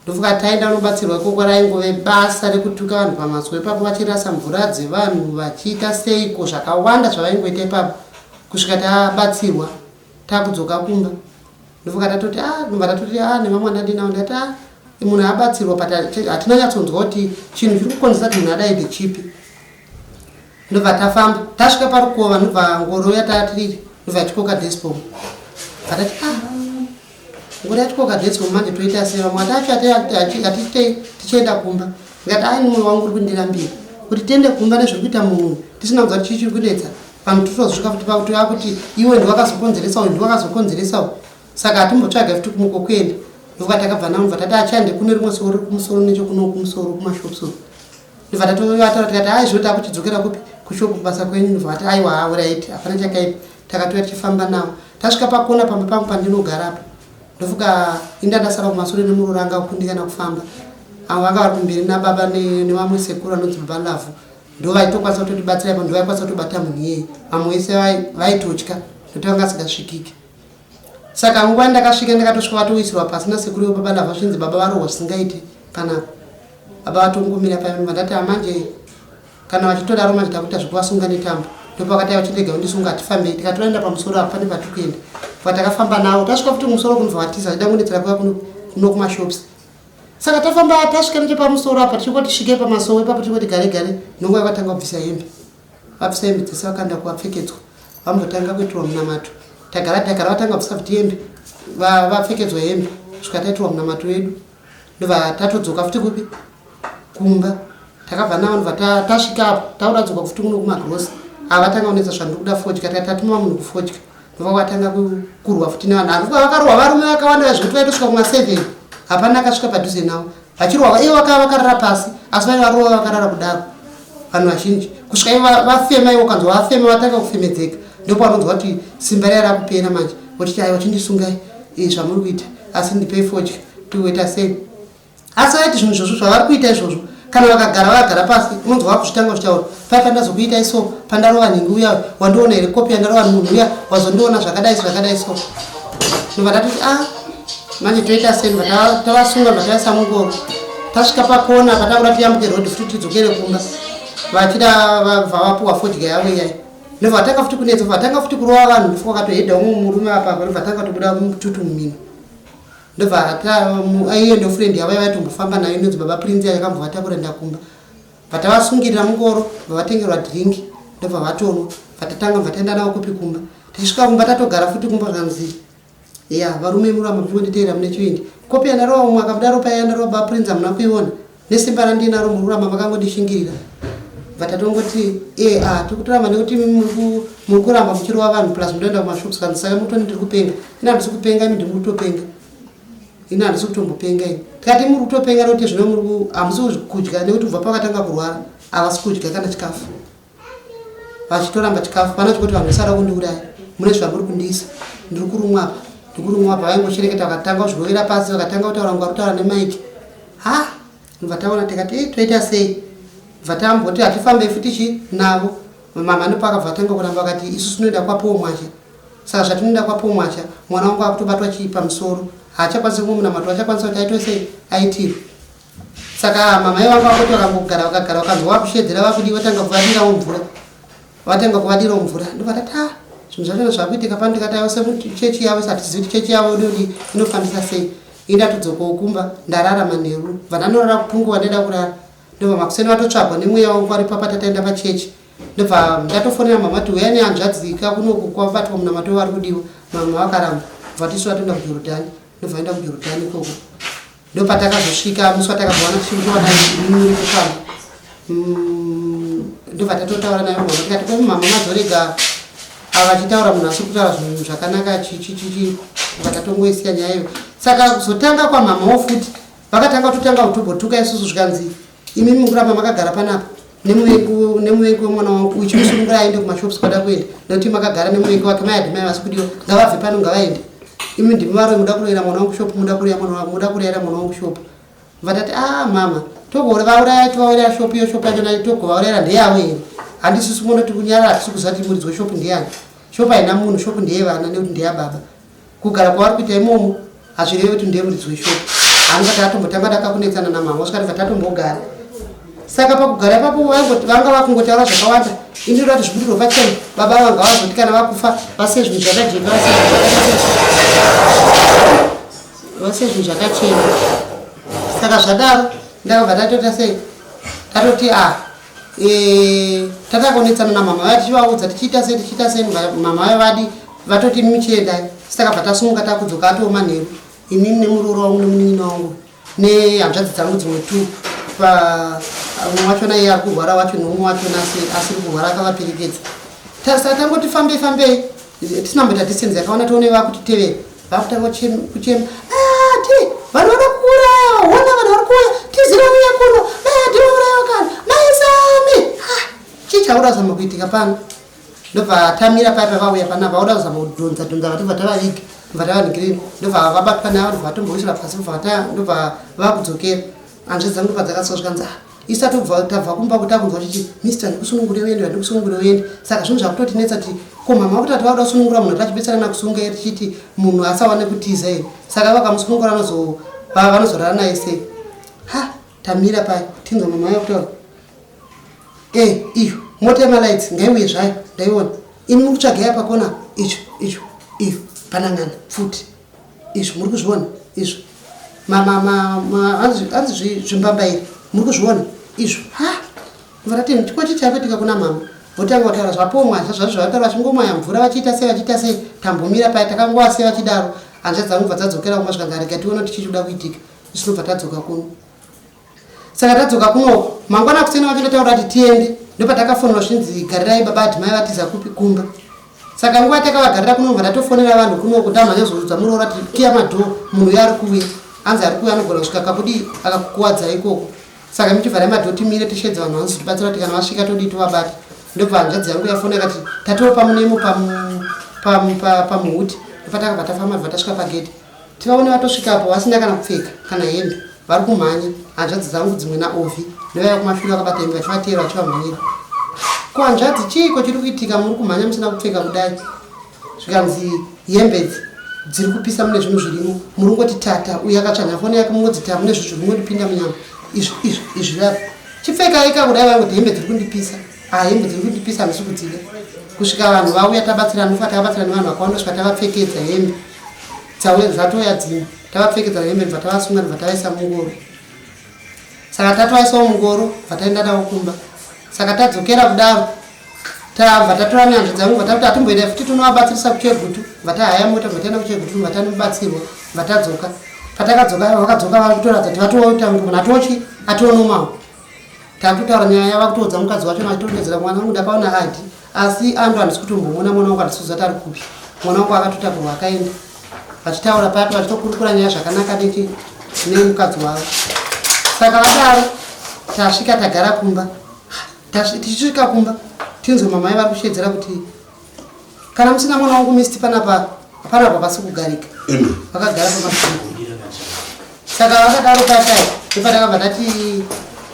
Speaker 6: Ndofunga taenda kunobatsirwa ikoko raingove basa rekutuka vanhu pamazwe ipapo vachirasa mvura dzevanhu vachiita seiko zvakawanda zvavaingoita ipapo kusvika tabatsirwa takudzoka kumba ndofunga tatoti ah ndobva tatoti ah nemamwe andandinawo ndati ah munhu abatsirwa but hatina nyatsonzwa kuti chinhu chiri kukonzesa kuti munhu adai ndechipi ndobva tafamba tasvika parukova ndobva ngoro yatatiriri ndobva yatikoka desbom vatati ah Ngori yatikoka desbom manje toita sei vamwe vati acho atitei tichienda kumba ndikati ai mwoyo wangu uri kundirambira kuti tiende kumba nezviri kuita munhu tisina kunzwa kuti chii chiri kunetsa. Vanhu totozosvika futi pakuti vakuti iwe ndiwakazokonzeresa uyu ndiwakazokonzeresa uyu. Saka hatimbotsvaga futi kumwe kwekuenda. Ndokuva takabva navo ndobva tati achaende kune rimwe soro riri kumusoro nechekuno kumusoro kumashops uku. Ndobva tatovataura tikati hai zvino takuchidzokera kupi kushopu kubasa kwenyu ndobva vati aiwa haa right hapana chakaipa. Takatouya tichifamba navo. Tasvika pakona pamba pangu pandinogara apa. Ndofuka inda ndasara kumasure nemuroora anga akundikana kufamba. Avo vanga vari kumberi nababa nevamwe sekuru anonzi baba Lavhu. Ndovaitokwanisa kutotibatsira ipapo ndovaikwanisa kutobata munhu iyeye. Vamwe vese vaitotya nekuti vanga vasingasvikike. Saka nguva yandakasvika ndakatosvika vatowisirwa pasi nasekuru vebaba Lavhu zvinzi baba varohwa zvisingaite panapa. Baba vatongomira paiva ndati amanje Kana vachitodaro manje takuita zvekuvasunga netambo. Ndopakati aiwa chirega undisunga hatifambei. Tikati toenda pamusoro apo pane patiri kuenda. Patakafamba navo tasvika futi kumusoro kunobva vatiza vachida kundetsera kuya kuno kuno kumashops. Saka tafamba tasvika nechepamusoro apa tichingoti svike pamasowe ipapo tichingoti gare gare nonguva yakatanga kubvisa hembe. Vabvisa hembe dzese vakaenda kuvapfekedzwa. Vambotanga kuitirwa munamato. Tagara tagara vatanga kubvisa futi hembe. Vapfekedzwa hembe kusvika taitirwa munamato wedu. Ndobva tatodzoka futi kupi? Kumba. Takabva navo ndobva tasvika apo takuda kudzoka futi kuno kumagrosa. Ava vatanga kunetsa zvandiri kuda fodya tikati tatuma munhu kufodya. Ndobva vatanga kurwa futi nevanhu. Ava vakarohwa varume vakawanda zvekuti vaitosvika kuma 7. Hapana akasvika padhuze navo. Vachirohwa ivo vakava vakarara pasi asi vaiva varova vakarara kudaro. Vanhu vazhinji kusvika ivo vafema ivo ukanzwa vafema vatanga kufemedzeka ndopaunonzwa kuti simba riya rakupera manje. Vochiti aiwa chindisungai zvamuri kuita asi ndipei fodya. Toita sei? Asi vaiti zvinhu izvozvo zvavari kuita izvozvo kana vakagara vakagara pasi unonzwa vakuzvitanga kuzvitaura pai pandazokuitai so pandarova nhingi uya wandiona here kopi yandarova munhu uya wazondiona zvakadai zvakadai so ndobva tatoti a ah, manje toita sei ndobva tavasunga ndobva tavaisa mungoro tasvika pakona patakuda tiyambuke road futi tidzokere kumba vachida vabva vapuwa fodya yavo iyai ndobva vatanga futi kunetsa vatanga futi kurova vanhu ndofuka vakatohedha umwe murume apa ndobva vatanga kutobuda mututu mumino Ndobva iye ndo friend yavo yavaitombofamba nayo inonzi baba Prince yakambovatakura ndakumba. Bva tavasungirira mungoro bva vatengerwa drink ndobva vatonwa bva tatanga bva taenda navo kupi kumba. Tichisvika kumba tatogara futi kumba zvanzi ya varume muramba muchingonditeera mune chivindi. Kopi yandarova umwe akabudaro paya yandarova baba Prince hamuna kuiona nesimba randinaro muri kuramba makangondishingirira. Bva tatongoti e a tiri kutoramba nekuti muri kuramba muchirova vanhu plus munoenda kumashops kanzi saka mutoni ndiri kupenga. Ini handisi kupenga imi ndiri kutopenga. Ini handisi kutombopenga ini. Tikati muri kutopenga nekuti zvino muri hamusi kudya nekuti kubva pakatanga kurwara havasi kudya kana chikafu. Vachitoramba chikafu pana chikuti vanhu vesada kundiuraya mune zvamuri kundiisa ndiri kurumwa apa ndiri kurumwa apa vaingoshereketa vakatanga kuzvirovera pasi vakatanga kutaura kunge vari kutaura nemaiki. Ha ndobva taona tikati eh, toita sei bva tamboti hatifambei futi chi navo mama ndopakabva atanga kuramba vakati isu tinoenda kwaPaul Mwazha Saka zvatinoenda kwaPaul Mwazha mwana wangu akutobatwa chii pamusoro haachakwanisi kumwe munamato achakwanisa kuti aitwe sei aitirwe saka mama ivangu vakoti vakangogara vakagara vakanzwa vakushedzera vakudii vatanga kuvadirawo mvura vatanga kuvadirawo mvura ndovatati a zvinhu zvachona zvakuitika pano ndikati aiwa sechechi yavo satizivi kuti chechi yavo inodii inofambisa sei indatodzokawo kumba ndarara manheru bva ndanorara kupunguva ndaida kurara ndobva makuseni vatotsvagwa nemweya wangu vari papa tataenda pachechi Ndobva ndatofonera mama kuti huya nehanzvadzi ka kunoku kwabatwa munamato vari kudiwa. Mama vakaramba. Bva tisu vatoenda kuJorodhani. Ndobva vaenda kuJorodhani ikoko. Ndopatakazosvika musi watakabvawana tichikuwana muri kufamba. Ndobva tatotaura naye mama tikati ko mama mazorega ava vachitaura munhu asiri kutaura zvinhu zvakanaka chichichichi vatatongoisiya nyaya iyo. Saka kuzotanga kwamamawo futi vakatanga kutotanga kutobotuka isusu zvikanzi Imi mukuramba makagara panapa nemuvengi wemwana wangu uyu chimusunungura aende kumashops kwada kuenda nekuti makagara nemuvengi wake mai adimai vasi kudiwa ngavabve pano ngavaende imi ndimi varoyi muda kuroyera mwana wangu shop muda kuroya mwana wangu muda kuroyera mwana wangu shop vatati ah mama togovauraya tovauraya shop iyo shop yacho togovaurayira ndeyavo here handisusu munoti kunyarara hatisi kuziva kuti muridzi weshop ndeyani shop haina munhu shop ndeyevana nekuti ndeyababa Kugara kwavari kuita imomo hazvirevi kuti ndiye muridzi weshopu. Hamusati atombotanga dakakunetsana namama osvika tibva tatombogara. Saka pakugara ipapo vaingoti vanga vakungotaura zvakawanda. Ini ndoda kuti zvibudirwe pachena. Baba vanga vazoti kana vakufa vasiye zvinhu zvakajeka vasiye vasiye zvinhu zvakachena. Saka zvadaro ndakabva ndatoita sei? Ndatoti ah Eh, tatakonetsana namama vaya tichivaudza tichiita sei tichiita sei mama vaya vadi vatoti imi chiendai saka tasumuka takudzoka atoo manheru inini nemuroora wangu nemunin'ina wangu nehanzvadzi dzangu dzimwe two umwe wachona iye ari kurwara wacho neumwe wachona asiri kurwara akavaperekedza. Saka tangoti fambei fambei tisina kumboita distance yakaona tione vakutitevera vakutanga kuchema ah, ti vanhu vada kuuraya hona vanhu vari kuuya tizira uya kuno mai tivauraya kana mai sami ah, chii chakuda kuzama kuitika pano ndobva tamira paya pavauya panapa vakuda kuzama kudhonza dhonza vatobva tavaviga ndobva tavanigireni ndobva vabatwa navo ndobva vatombowisira pasi ndobva vakudzokera hanzvadzi dzangu ndopadzakaswa zvikanzi ah, isu tatobva tabva kumba kuti takunzwa tichi mister ndikusunungure uende ndikusunungure uende saka zvinhu zvakutotinetsa kuti ko mama vakuti ati vakuda kusunungura munhu tachibetserana kusunga here tichiti munhu asawane kutiza here saka vakamusunungura vanozorara naye sei ha tamira paya tinzwa mama vaya kutaura e eh, iyo mota yemalights ngaiuye zvayo ndaiona imi muri kutsvaga ya pakona icho icho iyo panangana futi izvo muri kuzviona izvo hanzi zvimbambairi muri kuzviona izvo ha varatini chikoti chakuitika kuna mama votanga kutaura zvapomwa zvazvo zvavataura vachingomwaya mvura vachiita sei vachiita sei tambomira paya takangova sei vachidaro hanzvadzi dzangu bva dzadzokera kumba zvikanzi arega tione kuti chii chikuda kuitika isu tobva tadzoka kuno Saka tadzoka kunoko mangwana kuseni wacho ndataura kuti tiende ndopatakafonera zvinzi garirai baba adhimai vatiza kupi kumba saka nguva takavagarira kuno ndatofonera vanhu kunoko ndamhanya zoudza muroora kuti kiya madhoo munhu uyo ari kuuya anzi ari kuuya anogona kusvika kakudii akakukuwadza ikoko saka michivharai madhoo timire tishedze vanhu vanozotibatsira kuti kana vasvika todii tovabata ndobva hanzvadzi yangu yafona ikati tatoo pamunemo pamuhuti ndopatakabva tafamba bva tasvika pagedhi Tivaone vatosvika apo vasina kana kupfeka kana hembe vari kumhanya hanzvadzi dzangu dzimwe naOvi nevaiva kumashure vakabata hembe vachivateera vachivamhanyira. Ko hanzvadzi chiiko chiri kuitika muri kumhanya musina kupfeka kudai? Zvikanzi hembe idzi dziri kupisa mune zvinhu zvirimo muri kungoti tata uyu akatsvanya foni yake mungodzi ta mune zvinhu zviri kungondipinda munyama izvi izvi izvi zvapo chipfekai ka kudai vaingoti hembe dziri kundipisa ah hembe dziri kundipisa handisi kudzida kusvika vanhu vauya tabatsirana ndofa takabatsirana nevanhu vakawanda svika tavapfekedza hembe Dzauya dzatouya dzimwe tavapfekedza hembe ndibva tavasunga ndibva tavaisa mungoro saka tatovaisawo mungoro bva taenda navo kumba saka tadzokera kudaro tabva tatora nyanzvi dzangu bva takuti atimboenda futi tonovabatsirisa kuchegutu bva tahaya mota bva taenda kuchegutu bva tanobatsirwa bva tadzoka patakadzoka vakadzoka vakutoratidza kuti vatoita munhu atochi atonomawo Takutaura nyaya yava kutoudza mukadzi wacho nachitondedzera mwana wangu ndakaona adi asi ando handisi kutombomuona mwana wangu handisi kuziva kuti ari kupi mwana wangu akatotakurwa akaenda vachitaura papi vachitokurukura nyaya zvakanaka nechi nemukadzi wavo saka vadaro tasvika tagara kumba tichisvika kumba tinzwe mamai vari kushedzera kuti kana musina mwana wangu misti panapa panapa pasi kugarika vakagara pamasiku saka vakadaro patai ndopatakabva tati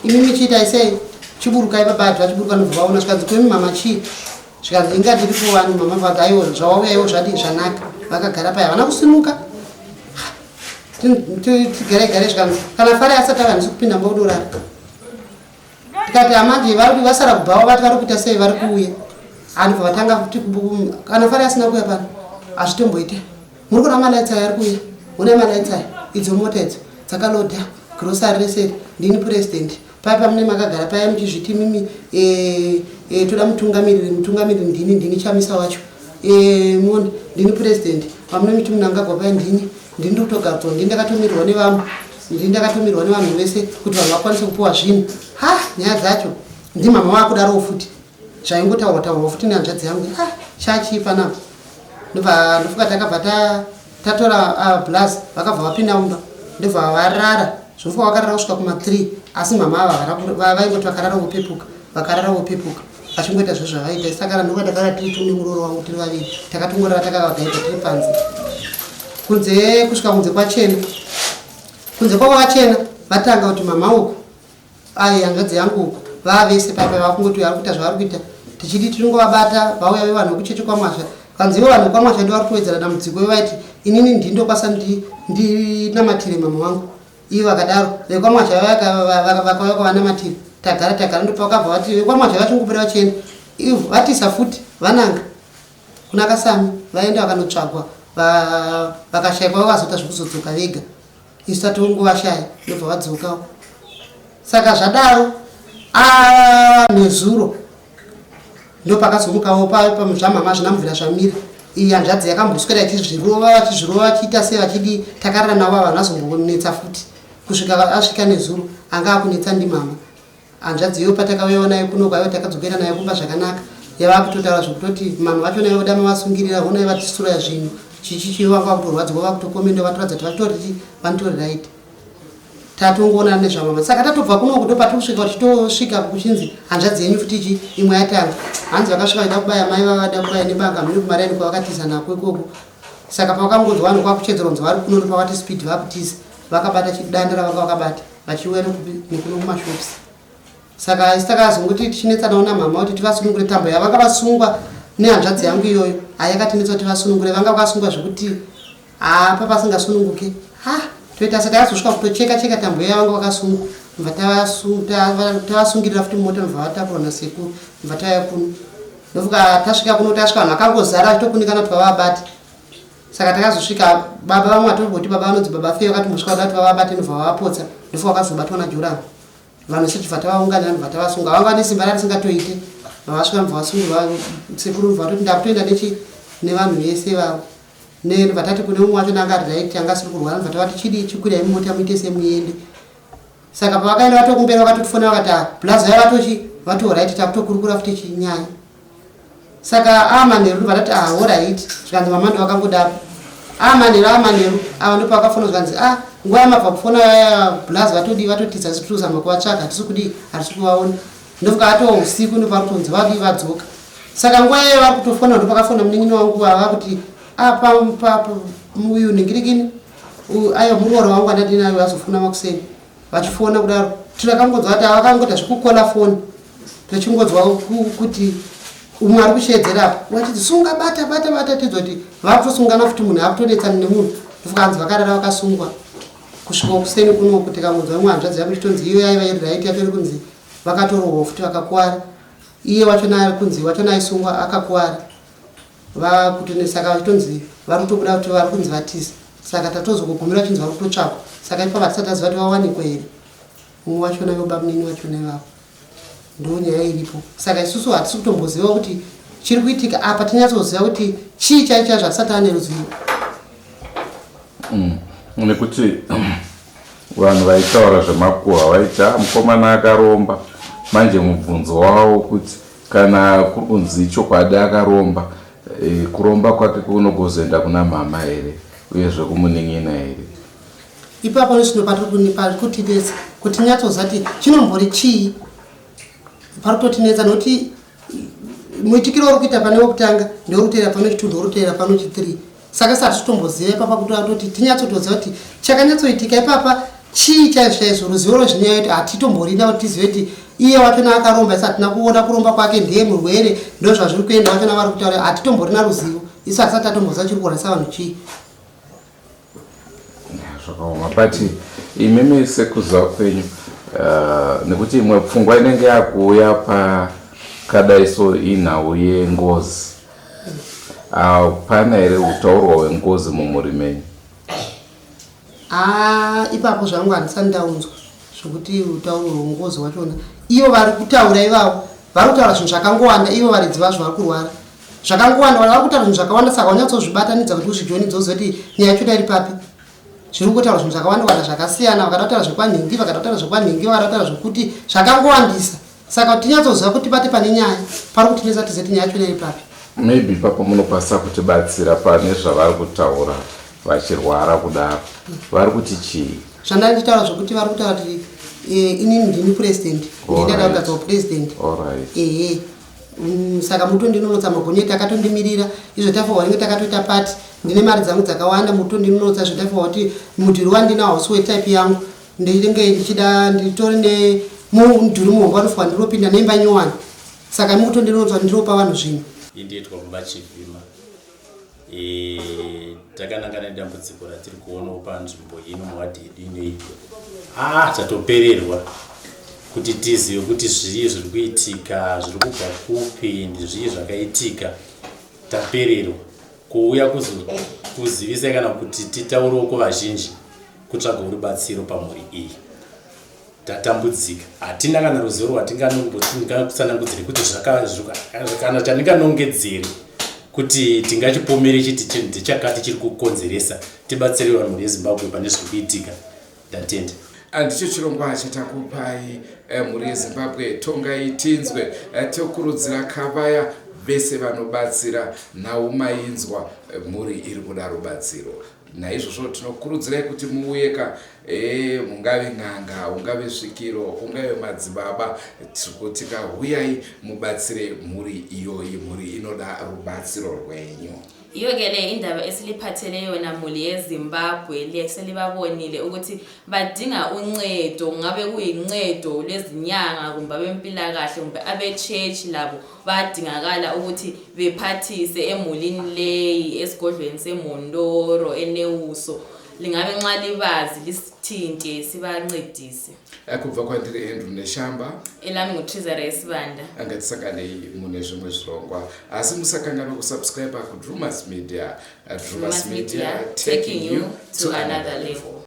Speaker 6: imi michiitai sei chiburukai baba vachiburuka ndobva vaona zvikanzi kwemi mama chii zvikanzi inga ndiri kuwani mama vati aiwo zvawauya iwo zvadii zvanaka vakagara paya havana kusimuka tigare gare zvikanzi kana fari asati ava handisi kupinda mbodorara tikati amanje vari vasara kubhawa vati vari kuita sei vari kuuya anobva vatanga kuti kana fari asina kuuya pano hazvitomboita muri kuona malights aya ari kuuya honai malights aya idzo mota idzo dzakaloda grocery rese ndini president paya pamune makagara paya muchizviti mimi eh, eh, toda mutungamiriri mutungamiriri ndini ndini chamisa wacho eh, muone ndini president pamune miti munangagwa paya ndini ndini ndikutogadzwa ndini ndakatomirwa nevamwe ndini ndakatomirwa nevanhu vese kuti vanhu vakwanise kupiwa zvinhu ha nyaya dzacho ndimama vakudarowo futi zvaingotaurwa taurwa futi nehanzvadzi yangu ha chachii panapa ndobva ndofunga takabva tatora ah, blaz vakabva vapinda mumba ndobva varara zvofunga vakarara kusvika kuma 3 asi mama ava vaingoti vakarara vopepuka vakarara vopepuka vachingoita zvo zvavaita saka ndoka ndakara tiri tune murooro wangu tiri vaviri takatongorara takavagaita tiri panze kunze kusvika kunze kwachena kunze kwavo vachena vatanga kuti mama uku ayi hanzvadzi yangu uku vavese paipa vakungoti vari kuita zvavari kuita tichiti tiringovabata vauya vevanhu vekucheche kwamwasha kanzi ivo vanhu kwamwasha ndo vari kuwedzera dambudziko ivaiti inini ndindokwasa ndinamatire mama wangu Ivo vakadaro vekwamwazha vakauya kwavanamatiri tagara tagara ndopavakabva vati vekwamwazha vachingopera vachienda ivo vatisa futi vananga kuna kasami vaenda vakanotsvagwa vakashaikwa vakazoita zvekuzodzoka vega isu tatongovashaya ndobva vadzokawo saka zvadaro nezuro Ndopakazomukawo zvamama hazvina mvura zvamira. Iyi hanzvadzi yakamboswera ichizvirova vachizvirova vachiita sei vachidii takarara navo ava vazombonetsa futi kusvika asvika nezuro anga akunetsa ndimama. Hanzvadzi iyo patakauyawo nayo kuno kwaiva takadzokera nayo kumba zvakanaka. Yavakutotaura zvekutoti mama vachona voda mavasungirira honai vatisura zvinhu chichi chii vanga vakutorwadziwa vakutokomenda vatoratidza kuti vatoriti vanotori right tatongoona nezvamama saka tatobva kunoku ndopatirusvika kuti titosvika kuchinzi hanzvadzi yenyu futi ichi imwe yatanga hanzi vakasvika vaida kubaya mai vavada kubaya nebanga mhino kumaraini kwavakatiza nako ikoko saka pavakangonzwa vanhu kwakuchedzera kunzi vari kuno ndopavati speed vakutiza vakabata chidanda ravanga vakabata vachiuya nekuno kumashops Saka isu takazongoti tichinetsanawo namama kuti tivasunungure tambo yavanga vasungwa nehanzvadzi yangu iyoyo hayakatinetsa kuti vasunungure vanga vakasungwa zvekuti hapa pasingasununguke ha toita se takazosvika kutocheka cheka tambo iya vanga vakasungwa mva tavasungirira futi mumota mva vatakurwa nasekuru mva tauya kuno ndofuka tasvika kuno tasvika vanhu vakangozara vachitokunikana kuti vavabate saka takazosvika baba vamwe vatorigoti baba vanonzi baba feyo vakati mosvika kuda kuti vavabate ndobva vavapotsa ndofuka vakazobatwa najorani Vanhu vese tibva tavaunganira ndobva tavasunga. Vanga vane simba ratisingatoite. Vavasvika ndobva vasungirwa sekuru ndobva vatoti ndakutoenda nechi nevanhu vese ivavo. Ne ndobva tati kune umwe wacho anga ari right anga asiri kurwara ndobva tavati chidii chikwirai mumota muite semuende. Saka pavakaenda vatokumberi vakatotifonera vakati ah blaza yava vatochi vato right takutokurukura futi chinyaya. Saka amanheru ndobva ndati ah horait zvikanzi mama ndovakangodaro amanheru amanheru ava ndopavakafona zvikanzi ah nguva yamabva kufona vaya blaz vatodii vatotiza tiri kuzama kuvatsvaga hatisi kudii hatisi kuvaona ndofuka atoo usiku ndopaari kutonzi vadii vadzoka saka nguva iyoyo vari kutofona ndopakafona munin'ina wangu ava kuti ah uyu ningirikini aiwa muroora wangu andadii nayo azofona makuseni vachifona kudaro tirakangonzwa kuti vakangoita zvekukola foni tachingonzwa kuti umwe ari kusheedzera apa wachiti sunga bata bata bata tidzwa kuti vakutosungana futi munhu akutonetsana nemunhu ndofuka hanzi vakarara vakasungwa kusvika kuseni kunoku tikangonzwa imwe hanzvadzi yako ichitonzi iyo yaiva iri right yacho iri kunzi vakatorohwa futi vakakuwara iye wachona ari kunzi wachona aisungwa akakuwara vakuti saka vachitonzi vari kutobuda kuti vari kunzi vatiza saka tatozokugumira vachinzi vari kutotsvakwa saka ipapa hatisati taziva kuti vawanikwa here mumwe wachona vebamunini wachona ivavo ndo nyaya iripo saka isusu hatisi kutomboziva kuti chiri kuitika apa tinyatsoziva kuti chii chai chaizvo hatisati ane ruzivo
Speaker 2: Nekuti vanhu vaitaura zvemakuhwa vaiti ah, mukomana akaromba manje mubvunzo wavo kuti kana kuri kunzi chokwadi akaromba e, kuromba kwake kunogozoenda kuna mama here uyezve kumunin'ina here
Speaker 6: ipapo nezvino pari kutinetsa kuti tinyatsoziva kuti chinombori chii pari kutotinetsa nokuti muitikiro uri kuita pane wekutanga ndeuri kuteera pano chitu ndeuri kuteera pano chithree saka sati titomboziva ipapa kuti atoti tinyatsotoziva kuti chakanyatsoitika ipapa chii chaizvo chaizvo ruzivo rwezvinyaya kuti hatitomborina kuti tizive kuti iye wachona akaromba isu hatina kuona kuromba kwake ndiye murwere ndozvazviri kuenda vachona vari kutaura hatitomborina ruzivo isu hatisati tatomboziva chiri kurwarisa vanhu chii
Speaker 2: Zvakaoma but imimi sekuziva kwenyu nekuti imwe pfungwa inenge yakuuya pakadai so inhau yengozi hapana here utaurwa hwengozi mumhuri menyu?
Speaker 6: Ah, ipapo zvangu handisati ndaunzwa zvekuti utaurwa hwengozi hwachona ivo vari kutaura ivavo vari kutaura zvinhu zvakangowanda ivo varidzi vazvo vari kurwara zvakangowanda vanhu vari kutaura zvinhu zvakawanda saka unyatsozvibatanidza kuti uzvijonidze uzive kuti nyaya yacho iri papi zviri kungotaura zvinhu zvakawanda wanda zvakasiyana vakada kutaura zvekwanhingi vakada kutaura zvekwanhingi vakada kutaura zvekuti zvakangowandisa saka kuti tinyatsoziva kuti tibate pane nyaya pari kutinetsa tizive kuti nyaya yacho iri papi
Speaker 2: maybe ipapo munokwanisa kutibatsira pane zvavari kutaura vachirwara kudaro vari kuti chii
Speaker 6: zvandari ndichitaura zvekuti vari kutaura kuti eh, inini ndini president ndinda kugadzwa president ehe Saka mutondinonotsa magonyeti akatondimirira izvo tafohwa ringe takatoita pati ndine mari dzangu dzakawanda mutondinonotsa izvo tafohwa kuti mudhuri wandinawo hausi wetype yangu ndinenge ndichida nditori nemudhuri muhombe wanofohwa ndiropinda neimba nyowani saka mukutondinonotsa ndiropa vanhu zvinhu
Speaker 7: Indiitwa baba Chivhima. E, takanangana nedambudziko ratiri kuonawo panzvimbo ino muwadhi yedu inoyi. Ah, tatopererwa kuti tizive kuti zvii zviri kuitika, zviri kubva kupi, ndizvii zvakaitika. Tapererwa kuuya kuzivisa kana kuti titaurewo kuvazhinji kutsvaga rubatsiro pamhuri iyi. Tatambudzika, hatina kana ruzivo rwatingatsanangudzire kuti kana chandinganongedzere kuti tingachipomere chiti chinhu ndechakati chiri kukonzeresa. Tibatsire vanhu mhuri yeZimbabwe pane zviri kuitika. Ndatenda.
Speaker 2: Ndicho chirongwa chatakupai eh, mhuri yeZimbabwe tongai tinzwe eh, tokurudzira kavaya vese vanobatsira nhau mainzwa eh, mhuri iri kuda rubatsiro naizvozvo tinokurudzirai kuti muuyeka e, mungave n'anga ungave svikiro ungave madzibaba tiri kuti ka huyai mubatsire mhuri iyoyi mhuri inoda rubatsiro rwenyu
Speaker 4: Yiyo-ke le indaba esiliphathele yona muli yeZimbabwe le selibabonile ukuthi badinga uncedo kungabe kuyincedo lwezinyanga kumbe abempilakahle kumbe abe-church labo bayadingakala ukuthi bephathise emulini leyi esigodlweni seMhondoro eNeuso lingabe nxa libazi lisithinte sibancedise.
Speaker 2: Kubva kwandiri Andrew Neshamba.
Speaker 4: Elami nguTrizara Sibanda.
Speaker 2: Ngatisanganei mune zvimwe zvirongwa. Asi musakanganwa kusubscribe kuDrewmas Media. Drewmas Media, taking you to another level.